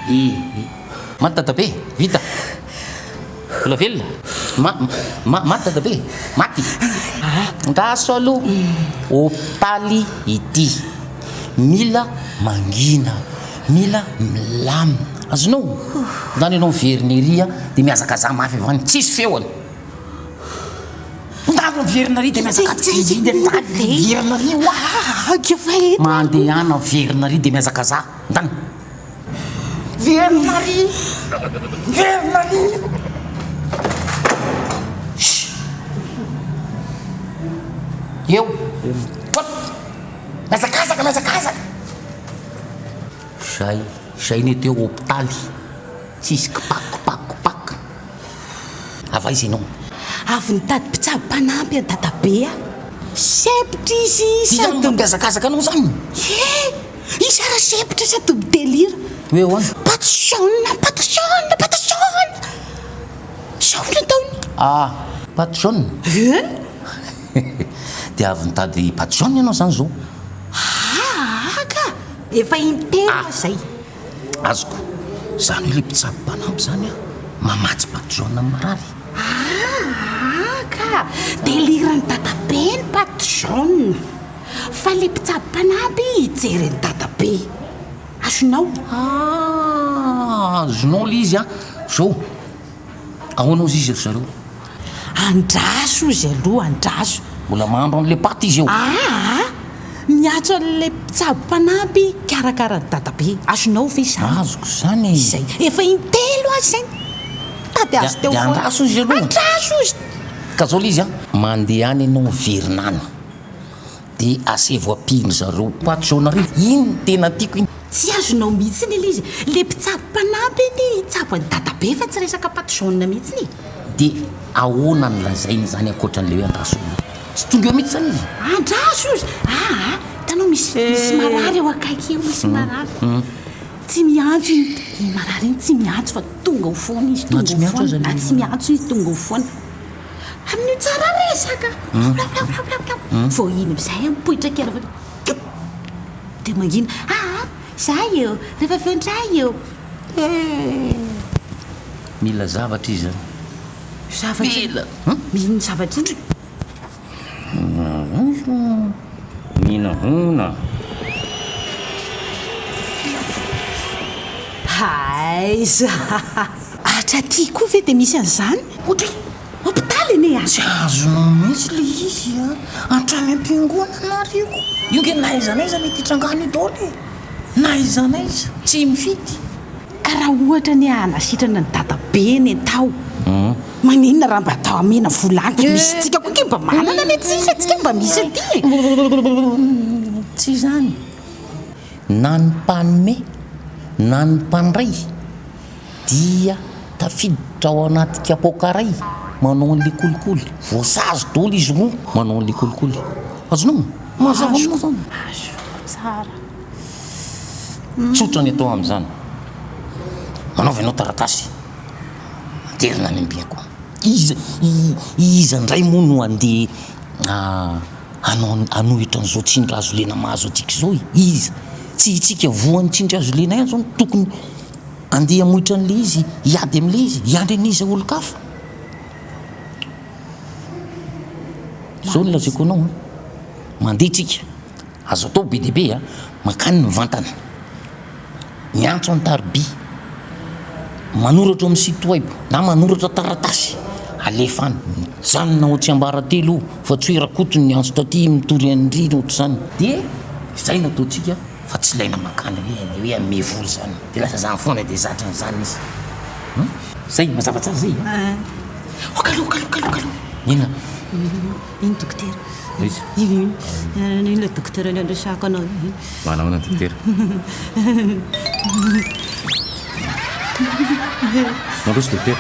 I, i. Maty dadabe, vita. Mbola velona? Ma, ma, maty dadabe, maty. Andraso aloha, hopitaly ity. Mila mangina, mila milamina. Azonao? Ndany ianao miverina ery dia mihazakazaha mafy avy any, tsisy feony. Ndany miverina ery dia mihazakazaha, dia miverina ery hoa. Mandehana miverina ery dia mihazakazaha. Ndany. Verina ary! Verina ary! Shh! Eo! Hop! Mihazakazaka, mihazakazaka! Zay, zay ny teo hopitaly. Tsisy kipak kipak kipak. Avy aiza ianao? Avy nitady mpitsabo mpanampy an'i dadabe aho. Sempotra izy sady. Iza no mampihazakazaka anao izany? He! Izy ara sempotra sady mi-delire. Hoe ahoana? Patte jaune, patte jaune, patte jaune. Zao no ataony. Ah, patte jaune? He! Dia avy nitady patte jaune ianao izany izao? Aa ka! Efa intelo aho izay. Azoko. Izany hoe ilay mpitsabo mpanampy izany an, mamatsy patte jaune amin'ny marary? Aa ka! Deliran'i dadabe ny patte jaune. Fa ilay mpitsabo mpanampy hijery an'i dadabe. Azonao? Aa azonao ilay izy an! Izao, ahoana hozy izy ry zareo? Andraso izy aloha, andraso. Mbola mahandro an'ilay paty izy eo. Aa! Miantso an'ilay mpitsabo mpanampy hikarakara an'i dadabe. Azonao ve izany? Azoko izany e! Izay. Efa intelo aho izay nitady azy teo foana. Dia andraso izy aloha. Andraso izy! Ka izao ilay izy an, mandehana ianao miverina any. Dia asevo ampian-dry zareo paty jaune ireny, iny no tena tiako iny. Tsy azonao mihitsiny ilay izy, ilay mpitsabo mpanampy anie hitsabo an'i dadabe fa tsy resaka paty jaune mihitsiny e. Dia ahoana no lazainy izany ankoatran'ilay hoe andraso aloha? Tsy tonga eo mihitsy izany izy? Andraso izy! Aa, hitanao misy misy marary eo akaiky eo, misy marary. Tsy miantso iny, iny marary iny tsy miantso fa tonga ao foana izy, tonga ao foana, na tsy miantso izy tonga ao foana. Amin'io tsara resaka. Vao iny amin'izay aho mipoitra kely avy eo. Dia mangina. Aa, za eo, rehefa avy eo indray eo. Eh! Mila zavatra izy zany. Zavatra? Mila. Mila zavatra inona? Mila vola. Aiza! Hatraty koa ve dia misy an'izany? Ohatry Hopitaly anie a! Tsy azonao mihitsy ilay izy a! Hatrany am-piangonana ary io. Io nge na aiza na aiza mety hitrangana io daholo e! Na aiza na aiza, tsy mifidy. Ka raha ohatra anie hanasitrana ny dadabe anie tao, maninona raha mba atao amena vola any fa misy tsika koa nge mba manana anie tsika, tsika mba misy aty e! Tsy izany. Na ny mpanome na ny mpandray dia tafiditra ao anaty kapoaka iray manao an'ilay kolikoly. Voasazy daholo izy roa manao an'ilay kolikoly. Azonao? Mazava aminao izany? Azoko tsara. Tsotra ny atao amin'izany. Manaova ianao taratasy, aterina any am-biako. Iza, iza indray moa no handeha hanao, hanohitra an'izao tsindry hazo lena mahazo antsika izao e? Iza? Tsy isika voan'ny tsindry hazo lena ihany izao no tokony handeha hamohitra an'ilay izy, hiady amin'ilay izy, hiandry an'iza olon-kafa? Izao no lazaiko anao an, mandeha tsika. Azo atao be dia be a! Mankany mivantana, miantso an-tariby, manoratra ao amin'ny site web na manoratra taratasy, alefa any, mijanona ao Tsiambaratelo io fa tsy hoe Rakoto no niantso taty mitory an'indry na ohatr'izany. Dia izay no ataontsika fa tsy ilaina mankany hoe ny hoe hanome vola izany. Dia lasa izany foana dia zatra an'izany izy. Hum? Zay, mazava tsara izay a? Okalo, okalo, okalo, okalo. Inona? Iny dokotera. Iza? Iny iny. Iny ilay dokotera niresahako anao iny. Manahoana dokotera? Mandroso dokotera.